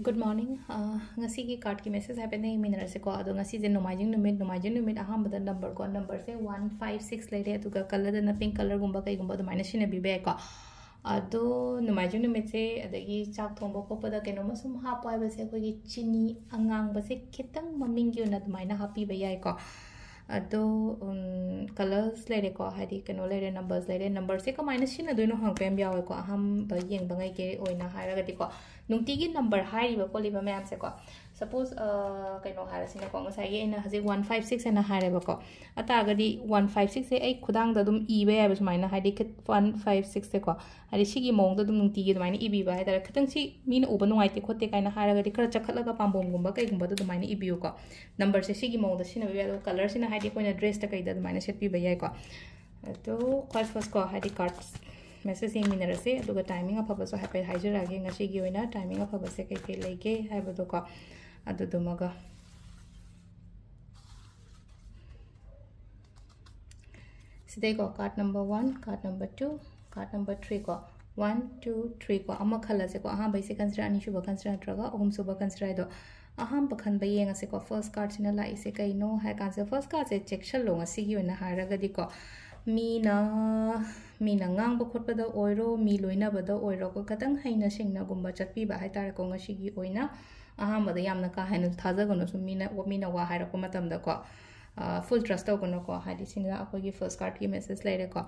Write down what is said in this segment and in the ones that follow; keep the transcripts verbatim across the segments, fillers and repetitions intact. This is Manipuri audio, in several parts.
Good morning. ꯑ, ꯉꯁꯤꯒꯤ cardꯀꯤ message ꯍꯥꯏꯐꯦꯠ ꯌꯦꯡꯃꯤꯟꯅꯔꯁꯤꯀꯣ꯫ ꯑꯗꯣ ꯉꯁꯤꯁꯦ ꯅꯣꯡꯃꯥꯏꯖꯤꯡ ꯅꯨꯃꯤꯠ, ꯅꯣꯡꯃꯥꯏꯖꯤꯡ ꯅꯨꯃꯤꯠ ꯑꯍꯥꯟꯕꯗ number ꯀꯣ, numberꯁꯦ one five six ꯂꯩꯔꯦ, ꯑꯗꯨꯒ colorꯗꯅ pink colorꯒꯨꯝꯕ ꯀꯩꯒꯨꯝꯕ ꯑꯗꯨꯃꯥꯏꯅ ꯁꯤꯖꯤꯟꯅꯕꯤꯕ ꯌꯥꯏꯀꯣ꯫ ꯑꯗꯣ ꯅꯣꯡꯃꯥꯏꯖꯤꯡ ꯅꯨꯃꯤꯠꯁꯦ, ꯑꯗꯒꯤ ꯆꯥꯛ ꯊꯣꯡꯕ ꯈꯣꯠꯄꯗ ꯀꯩꯅꯣꯝꯃ ꯁꯨꯝ ꯍꯥꯞꯄꯣ ꯍꯥꯏꯕꯁꯦ, ꯑꯩꯈꯣꯏꯒꯤ ꯆꯤꯅꯤ ꯑꯉꯥꯡꯕꯁꯦ ꯈꯤꯇꯪ ꯃꯃꯤꯡꯒꯤ ꯑꯣꯏꯅ ꯑꯗꯨꯃꯥꯏꯅ ꯍꯥꯞꯄꯤꯕ ꯌꯥꯏꯀꯣ꯫ ꯑꯗꯣ, ꯎꯝ, colors ꯂꯩꯔꯦꯀꯣ, ꯍꯥꯏꯗꯤ ꯀꯩꯅꯣ ꯂꯩꯔꯦ, numbers ꯂꯩꯔꯦ꯫ Numberꯁꯦ ꯀꯃꯥꯏꯅ ꯁꯤꯖꯤꯟꯅꯗꯣꯏꯅꯣ ꯍꯪꯉꯛꯄ ꯌꯥꯝ ꯌꯥꯎꯋꯦꯀꯣ, ꯑꯍꯥꯟꯕ ꯌꯦꯡꯕꯉꯩꯒꯤ ꯑꯣꯏꯅ ꯍꯥꯏꯔꯒꯗꯤꯀꯣ꯫ ꯅꯨꯡꯇꯤꯒꯤ number ꯍꯥꯏꯔꯤꯕ ꯈꯣꯠꯂꯤꯕ ꯃꯌꯥꯝꯁꯦꯀꯣ, suppose, ꯑ, ꯀꯩꯅꯣ ꯍꯥꯏꯔꯁꯤꯅꯦꯀꯣ, ꯉꯁꯥꯏꯒꯤ ꯑꯩꯅ ꯍꯧꯖꯤꯛ one five six ꯍꯥꯏꯅ ꯍꯥꯏꯔꯦꯕꯀꯣ꯫ ꯑꯇꯥꯔꯒꯗꯤ one five sixꯁꯦ ꯑꯩ ꯈꯨꯗꯥꯡꯗ ꯑꯗꯨꯝ ꯏꯕ ꯌꯥꯏꯕ ꯁꯨꯃꯥꯏꯅ, ꯍꯥꯏꯗꯤ one five sixꯁꯦꯀꯣ, ꯍꯥꯏꯗꯤ ꯁꯤꯒꯤ ꯃꯑꯣꯡꯗ ꯑꯗꯨꯝ ꯅꯨꯡꯇꯤꯒꯤ ꯑꯗꯨꯃꯥꯏꯅ ꯏꯕꯤꯕ ꯍꯥꯏꯇꯥꯔꯦ꯫ ꯈꯤꯇꯪ ꯁꯤ ꯃꯤꯅ ꯎꯕ ꯅꯨꯡꯉꯥꯏꯇꯦ ꯈꯣꯠꯇꯦ ꯀꯥꯏꯅ ꯍꯥꯏꯔꯒꯗꯤ ꯈꯔ ꯆꯈꯠꯂꯒ ꯄꯥꯝꯕꯣꯝꯒꯨꯝꯕ ꯀꯩꯒꯨꯝꯕꯗ ꯑꯗꯨꯃꯥꯏꯅ ꯏꯕꯤꯌꯨꯀꯣ꯫ Numberꯁꯦ ꯁꯤꯒꯤ ꯃꯑꯣꯡꯗ ꯁꯤꯖꯤꯟꯅꯕ ꯌꯥꯏ꯫ ꯑꯗꯨꯒ colorꯁꯤꯅ ꯍꯥꯏꯗꯤ ꯑꯩꯈꯣꯏꯅ dressꯇ ꯀꯩꯗ ꯑꯗꯨꯃꯥꯏꯅ ꯁꯦꯠꯄꯤꯕ ꯌꯥꯏꯀꯣ꯫ ꯑꯗꯣ ꯈ꯭ꯋꯥꯏ first ꯀꯣ, ꯍꯥꯏꯗꯤ card message ꯌꯦꯡꯃꯤꯟꯅꯔꯁꯦ, ꯑꯗꯨꯒ timing ꯑꯐꯕꯁꯨ ꯍꯥꯏꯐꯦꯠ ꯍꯥꯏꯖꯔꯛꯑꯒꯦ꯫ ꯉꯁꯤꯒꯤ ꯑꯣꯏꯅ timing ꯑꯐꯕꯁꯦ ꯀꯩꯀꯩ ꯂꯩꯒꯦ ꯍꯥꯏꯕꯗꯣꯀꯣ, ꯑꯗꯨꯗꯨꯃꯒ꯫ ꯁꯤꯗꯩꯀꯣ, card number one, card number two, card number three ꯀꯣ, one, two, three ꯀꯣ, ꯑꯃ ꯈꯜꯂꯁꯦꯀꯣ꯫ ꯑꯍꯥꯟꯕꯩꯁꯦ ꯈꯟꯁꯤꯔꯥ, ꯑꯅꯤꯁꯨꯕ ꯈꯟꯁꯤꯔꯥ, ꯅꯠꯇ꯭ꯔꯒ ꯑꯍꯨꯝꯁꯨꯕ ꯈꯟꯁꯤꯔꯥ ꯍꯥꯏꯗꯣ ꯑꯍꯥꯟꯕ ꯈꯟꯕ ꯌꯦꯡꯉꯁꯦꯀꯣ꯫ First cardꯁꯤꯅ ꯂꯥꯛꯏꯁꯦ ꯀꯩꯅꯣ ꯍꯥꯏ ꯀꯥꯟꯁꯤꯗ, first cardꯁꯦ ꯆꯦꯛꯁꯜꯂꯣ꯫ ꯉꯁꯤꯒꯤ ꯑꯣꯏꯅ ꯍꯥꯏꯔꯒꯗꯤꯀꯣ, ꯃꯤꯅ, ꯃꯤꯅ ꯉꯥꯡꯕ ꯈꯣꯠꯄꯗ ꯑꯣꯏꯔꯣ, ꯃꯤ ꯂꯣꯏꯅꯕꯗ ꯑꯣꯏꯔꯣꯀꯣ, ꯈꯤꯇꯪ ꯍꯩꯅ ꯁꯤꯡꯅꯒꯨꯝꯕ ꯆꯠꯄꯤꯕ ꯍꯥꯏꯇꯥꯔꯦꯀꯣ꯫ ꯉꯁꯤꯒꯤ ꯑꯣꯏꯅ ꯑꯍꯥꯟꯕꯗ ꯌꯥꯝꯅ ꯀꯥ ꯍꯦꯟꯅ ꯊꯥꯖꯒꯅꯨ, ꯁꯨꯝ ꯃꯤꯅ, ꯃꯤꯅ ꯋꯥ ꯍꯥꯏꯔꯛꯄ ꯃꯇꯝꯗꯀꯣ꯫ Full trust ꯇꯧꯒꯅꯨꯀꯣ꯫ ꯍꯥꯏꯗꯤ ꯁꯤꯅ ꯑꯩꯈꯣꯏꯒꯤ first cardꯀꯤ message ꯂꯩꯔꯦꯀꯣ꯫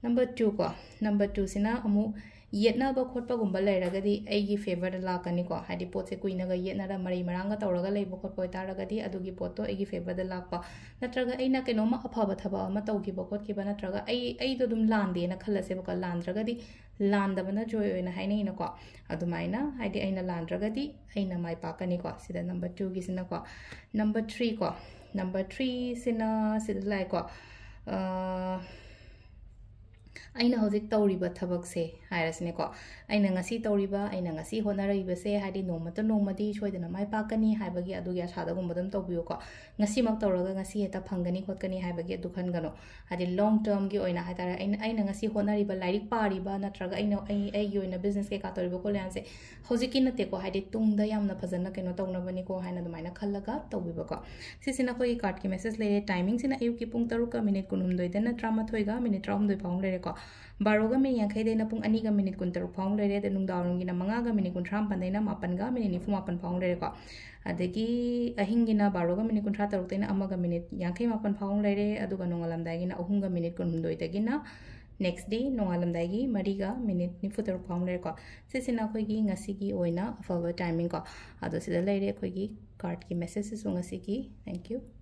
Number two ꯀꯣ, number twoꯁꯤꯅ ꯑꯃꯨꯛ ꯌꯦꯠꯅꯕ ꯈꯣꯠꯄꯒꯨꯝꯕ ꯂꯩꯔꯒꯗꯤ ꯑꯩꯒꯤ favourꯗ ꯂꯥꯛꯀꯅꯤꯀꯣ꯫ ꯍꯥꯏꯗꯤ ꯄꯣꯠꯁꯦ ꯀꯨꯏꯅꯒ ꯌꯦꯠꯅꯔ ꯃꯔꯩ ꯃꯔꯥꯡꯒ ꯇꯧꯔꯒ ꯂꯩꯕ ꯈꯣꯠꯄ ꯑꯣꯏꯇꯥꯔꯒꯗꯤ ꯑꯗꯨꯒꯤ ꯄꯣꯠꯇꯣ ꯑꯩꯒꯤ favourꯗ ꯂꯥꯛꯄ, ꯅꯠꯇ꯭ꯔꯒ ꯑꯩꯅ ꯀꯩꯅꯣꯝꯃ ꯑꯐꯕ ꯊꯕꯛ ꯑꯃ ꯇꯧꯈꯤꯕ ꯈꯣꯠꯈꯤꯕ, ꯅꯠꯇ꯭ꯔꯒ ꯑꯩ, ꯑꯩꯗꯣ ꯑꯗꯨꯝ ꯂꯥꯟꯗꯦꯅ ꯈꯜꯂꯁꯦꯕꯀꯣ, ꯂꯥꯟꯗ꯭ꯔꯒꯗꯤ ꯂꯥꯟꯗꯕꯅ ꯖꯣꯏ ꯑꯣꯏꯅ ꯍꯥꯏꯅꯩꯅꯀꯣ꯫ ꯑꯗꯨꯃꯥꯏꯅ, ꯍꯥꯏꯗꯤ ꯑꯩꯅ ꯂꯥꯟꯗ꯭ꯔꯒꯗꯤ ꯑꯩꯅ ꯃꯥꯏ ꯄꯥꯛꯀꯅꯤꯀꯣ꯫ ꯁꯤꯗ number twoꯒꯤꯁꯤꯅꯀꯣ꯫ Number three ꯀꯣ, number threeꯁꯤꯅ ꯁꯤꯗ ꯂꯥꯛꯑꯦꯀꯣ꯫ ꯑ, ꯑꯩꯅ ꯍꯧꯖꯤꯛ ꯇꯧꯔꯤꯕ ꯊꯕꯛꯁꯦ ꯍꯥꯏꯔꯁꯤꯅꯦꯀꯣ, ꯑꯩꯅ ꯉꯁꯤ ꯇꯧꯔꯤꯕ, ꯑꯩꯅ ꯉꯁꯤ ꯍꯣꯠꯅꯔꯛꯏꯕꯁꯦ, ꯍꯥꯏꯗꯤ ꯅꯣꯡꯃꯇ ꯅꯣꯡꯃꯗꯤ ꯁꯣꯏꯗꯅ ꯃꯥꯏ ꯄꯥꯛꯀꯅꯤ ꯍꯥꯏꯕꯒꯤ ꯑꯗꯨꯒꯤ ꯑꯁꯥꯗꯒꯨꯝꯕ ꯑꯗꯨꯝ ꯇꯧꯕꯤꯌꯨꯀꯣ꯫ ꯉꯁꯤꯃꯛ ꯇꯧꯔꯒ ꯉꯁꯤ ꯍꯦꯛꯇ ꯐꯪꯒꯅꯤ ꯈꯣꯠꯀꯅꯤ ꯍꯥꯏꯕꯒꯤ ꯑꯗꯨ ꯈꯟꯒꯅꯨ꯫ ꯍꯥꯏꯗꯤ long termꯒꯤ ꯑꯣꯏꯅ ꯍꯥꯏꯇꯥꯔꯦ, ꯑꯩꯅ, ꯑꯩꯅ ꯉꯁꯤ ꯍꯣꯠꯅꯔꯤꯕ, ꯂꯥꯏꯔꯤꯛ ꯄꯥꯔꯤꯕ, ꯅꯠꯇ꯭ꯔꯒ ꯑꯩꯅ, ꯑꯩ, ꯑꯩꯒꯤ ꯑꯣꯏꯅ business ꯀꯩꯀꯥ ꯇꯧꯔꯤꯕ ꯈꯣꯠꯂꯤꯕ ꯃꯌꯥꯝꯁꯦ ꯍꯧꯖꯤꯛꯀꯤ ꯅꯠꯇꯦꯀꯣ, ꯍꯥꯏꯗꯤ ꯇꯨꯡꯗ ꯌꯥꯝꯅ ꯐꯖꯅ ꯀꯩꯅꯣ ꯇꯧꯅꯕꯅꯤꯀꯣ ꯍꯥꯏꯅ ꯑꯗꯨꯃꯥꯏꯅ ꯈꯜꯂꯒ ꯇꯧꯕꯤꯕꯀꯣ꯫ ꯁꯤꯁꯤꯅ ꯑꯩꯈꯣꯏꯒꯤ cardꯀꯤ message ꯂꯩꯔꯦ꯫ Timingꯁꯤꯅ ꯑꯌꯨꯛꯀꯤ ꯄꯨꯡ ꯇꯔꯨꯛꯀ minute ꯀꯨꯟꯍꯨꯝꯗꯣꯏꯗꯩꯅ ꯇꯔꯥꯃꯥꯊꯣꯏꯒ minute ꯇꯔꯥꯍꯨꯝꯗꯣꯏ ꯐꯥꯎ ꯂꯩꯔꯦꯀꯣ꯫ ꯕꯥꯔꯣꯒ minute ꯌꯥꯡꯈꯩꯗꯩꯅ ꯄꯨꯡ ꯑꯅꯤꯒ minute ꯀꯨꯟꯇꯔꯨꯛ ꯐꯥꯎ ꯂꯩꯔꯦ꯫ ꯑꯗꯩ ꯅꯨꯡꯗꯥꯡꯋꯥꯏꯔꯝꯒꯤꯅ ꯃꯉꯥꯒ minute ꯀꯨꯟꯊ꯭ꯔꯥ ꯃꯥꯄꯟꯗꯩꯅ ꯃꯥꯄꯟꯒ minute ꯅꯤꯐꯨ ꯃꯥꯄꯟ ꯐꯥꯎ ꯂꯩꯔꯦꯀꯣ꯫ ꯑꯗꯒꯤ ꯑꯍꯤꯡꯒꯤꯅ ꯕꯥꯔꯣꯒ minute ꯀꯨꯟꯊ꯭ꯔꯥ ꯇꯔꯨꯛꯇꯩꯅ ꯑꯃꯒ minute ꯌꯥꯡꯈꯩ ꯃꯥꯄꯟ ꯐꯥꯎ ꯂꯩꯔꯦ꯫ ꯑꯗꯨꯒ ꯅꯣꯡꯉꯥꯜꯂꯝꯗꯥꯏꯒꯤꯅ ꯑꯍꯨꯝꯒ minute ꯀꯨꯟꯍꯨꯝꯗꯣꯏꯗꯒꯤꯅ next day ꯅꯣꯡꯉꯥꯜꯂꯝꯗꯥꯏꯒꯤ ꯃꯔꯤꯒ minute ꯅꯤꯐꯨ ꯇꯔꯨꯛ ꯐꯥꯎ ꯂꯩꯔꯦꯀꯣ꯫ ꯁꯤꯁꯤꯅ ꯑꯩꯈꯣꯏꯒꯤ ꯉꯁꯤꯒꯤ ꯑꯣꯏꯅ ꯑꯐꯕ timing ꯀꯣ꯫ ꯑꯗꯣ ꯁꯤꯗ ꯂꯩꯔꯦ ꯑꯩꯈꯣꯏꯒꯤ cardꯀꯤ messageꯁꯤꯁꯨ ꯉꯁꯤꯒꯤ꯫ Thank you꯫